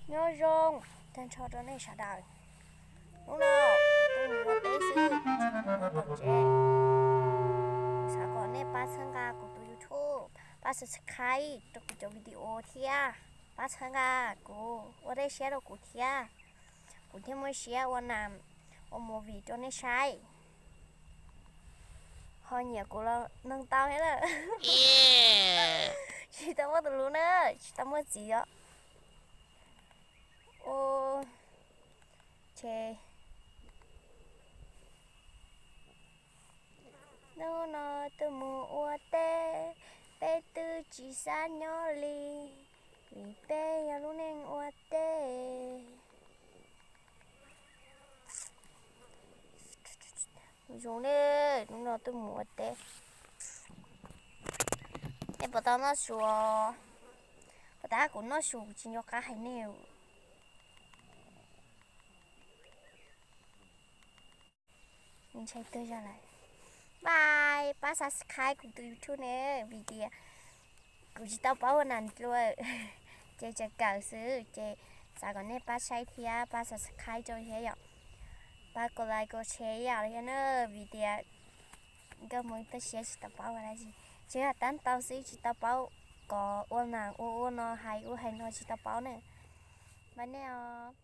Nyob zoo, tag nrho rau nej sawv daws. Hnub no tuaj mus ua teb xwb, tsis mus tom tsev. Kuv xav kom nej pab txhawb nqa kuv tus YouTube, pab subscribe rau kuv cov video thiab pab txhawb nqa kuv, ua dej siab rau kuv thiab. Kuv thiaj muaj siab ua nas ua movie rau nej saib. Ho nyiam kuv los noog tau thiab lawm. Tsis tau muaj tus hlub na, tsis tau muaj txiv os. Ua, ces hnub no tuaj mus ua teb, peb twb tsis xav nyob li, vim peb yog lub neej ua teb. Zoo ne, hnub no tuaj mus ua teb. Nej puas tau noj su? Puas tas kuv noj su kuv tsis nco qab hais nej. Ntshai tuag zog lawm. Bye, pab subscribe kuv tus YouTube ne, vim tias kuv tsis tau paub ua nas dlua, ces tseem kawm xwb ces xav kom nej pab saib thiab pab subscribe rau thiab yom. Pab like, share thiab na, vim tias nkauj Hmoob toj siab tsis tau paub ua dab tsi, tsuas yog tab ntau xwb tsis tau paub, kom ua nas ua ua no hais ua hais no tsis tau paub na. Bye nej os.